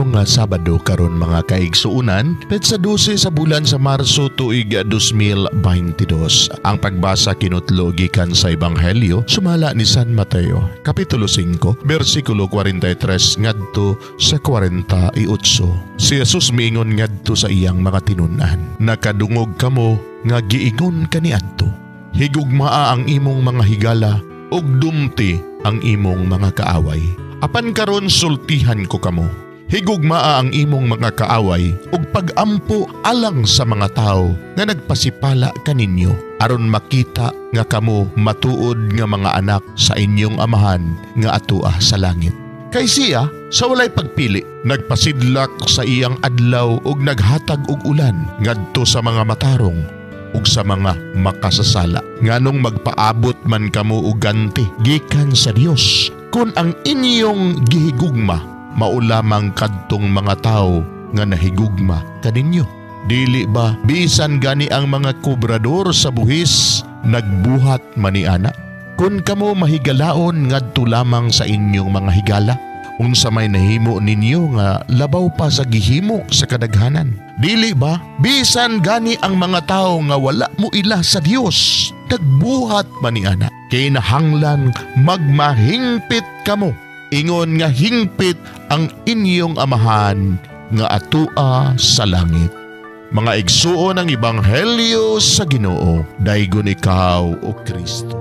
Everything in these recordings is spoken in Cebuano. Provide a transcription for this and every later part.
Maayong Sabado karon, mga kaigsuunan, petsa 12 sa bulan sa Marso, tuig 2022. Ang pagbasa kinutlo gikan sa Ebanghelyo sumala ni San Mateo, Kapitulo 5, bersikulo 43 ngadto sa 48. Si Jesus miingon ngadto sa iyang mga tinun-an, "Nakadungog kamo nga giingon kaniadto, 'Higugmaa ang imong mga higala ug dumti ang imong mga kaaway.' Apan karon sultihan ko kamo, higugmaa ang imong mga kaaway ug pagampo alang sa mga tawo nga nagpasipala kaninyo, aron makita nga kamo matuod nga mga anak sa inyong Amahan nga atua sa langit. Kay siya sa walay pagpili nagpasidlak sa iyang adlaw ug naghatag og ulan ngadto sa mga matarong ug sa mga makasasala. Nganong magpaabot man kamo og ganti gikan sa Dios kun ang inyong gihigugma mao lamang kadtong mga tawo nga nahigugma kaninyo? Dili ba bisan gani ang mga kobrador sa buhis nagbuhat maniana? Kun kamo mahigalaon ngadto lamang sa inyong mga higala, unsa may nahimo ninyo nga labaw pa sa gihimo sa kadaghanan? Dili ba bisan gani ang mga tawo nga wala mo ila sa Dios nagbuhat maniana? Kinahanglan magmahingpit kamo, ingon nga hingpit ang inyong Amahan nga atua sa langit." Mga igsuon, ang ebanghelyo sa Ginoo. Daygon ikaw, o Kristo.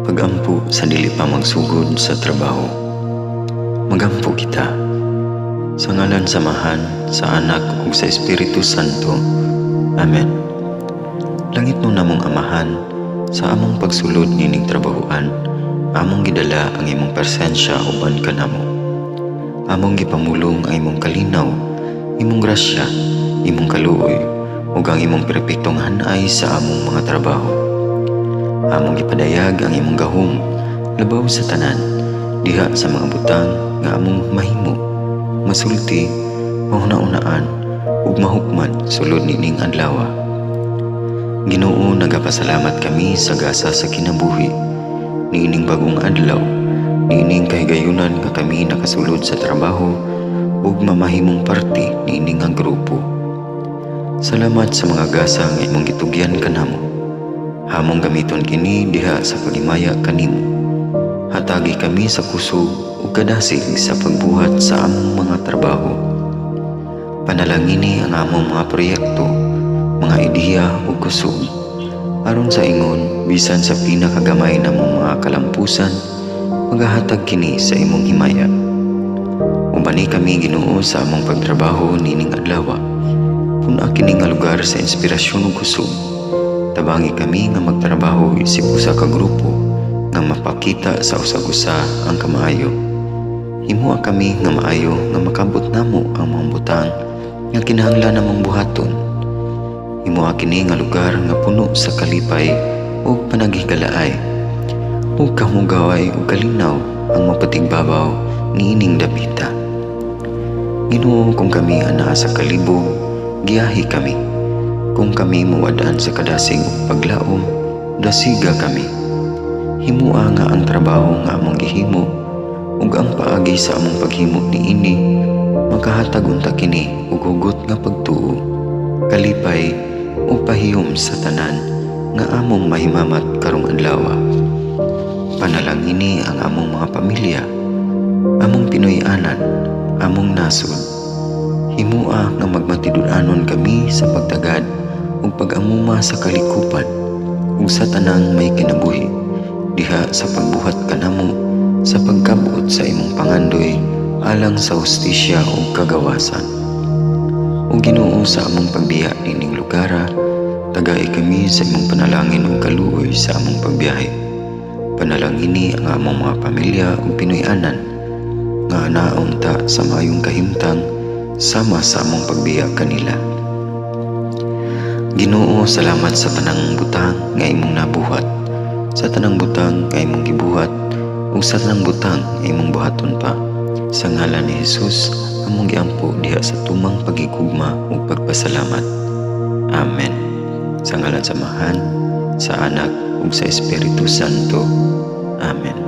Pagampo sa dili pa magsugod sa trabaho. Magampo kita. Sa ngalan sa Amahan, sa Anak ug sa Espiritu Santo. Amen. Langit no namong Amahan, sa among pagsulod nining trabahoan, among gidala ang imong presensya uban kanamo. Among gipamulong ang imong kalinaw, imong grasya, imong kaluoy, ug ang imong perpektong hanay sa among mga trabaho. Among gipadayag ang imong gahom labaw sa tanan diha sa mga butang nga among mahimo, masulti, mahuna-unaan ug mahukman sulod nining adlaw. Ginoo, nagapasalamat kami sa gasa sa kinabuhi niining bagong adlaw, niining kahigayunan nga kami nakasulod sa trabaho ug mamahimong parte niini nga grupo. Salamat sa mga gasa nga imong gitugyan kanamo. Among gamiton kini diha sa paghimaya kanimo. Hatagi kami sa kusog ug kadasig sa pagbuhat sa among mga trabaho. Panalangini ang among mga proyekto, mga ideya ug kusog, aron sa ingon bisan sa pinakagamay namong mga kalampusan, magahatag kini sa imong himaya. Ubani kami, Ginoo, sa among pagtrabaho nining adlaw. Pun-a kini nga lugar sa inspirasyon ug kusog. Tabangi kami nga magtrabaho isip usa ka grupo nga mapakita sa usag-usa ang kamaayo. Himoa kami nga maayo nga makabot namo ang mga butang nga kinahanglan namong buhaton. Himoa kini nga lugar nga puno sa kalipay ug panaghigalaay, ug kahugaway ug kalinaw ang mapatigbabaw niining dapita. Ginoo, kung kami anaa sa kalibog, giyahi kami. Kung kami mawad-an sa kadasig ug paglaom, dasiga kami. Himoa nga ang trabaho nga among gihimo ug ang paagi sa among paghimo niini makahatag unta kini og hugot nga pagtuo, kalipay ug pahiyom sa tanan nga among mahimamat karong adlaw. Panalangini ang among mga pamilya, among Pinoy-anan, among nasod. Himoa nga magmatinud-anon kami sa pagtagad ug pag-amuma sa kalikupan ug sa tanang may kinabuhi diha sa pagbuhat kanamo sa pagkabot sa imong pangandoy alang sa hustisya ug kagawasan. O Ginoo, sa among pagbiya nining lugara, tagai kami sa imong panalangin ug kaluoy sa among pagbiyahe. Panalangini ang among mga pamilya ug Pinoy-anan nga naunta sa maayong kahimtang sama sa among pagbiya kanila. Ginoo, salamat sa tanang butang nga imong nabuhat, sa tanang butang nga imong gibuhat, ug sa tanang butang nga imong buhaton pa. Sa ngalan ni Jesus, among giampo diha sa tumang paghigugma ug pagpasalamat. Amen. Sa ngalan sa Amahan, sa Anak, ug sa Espiritu Santo. Amen.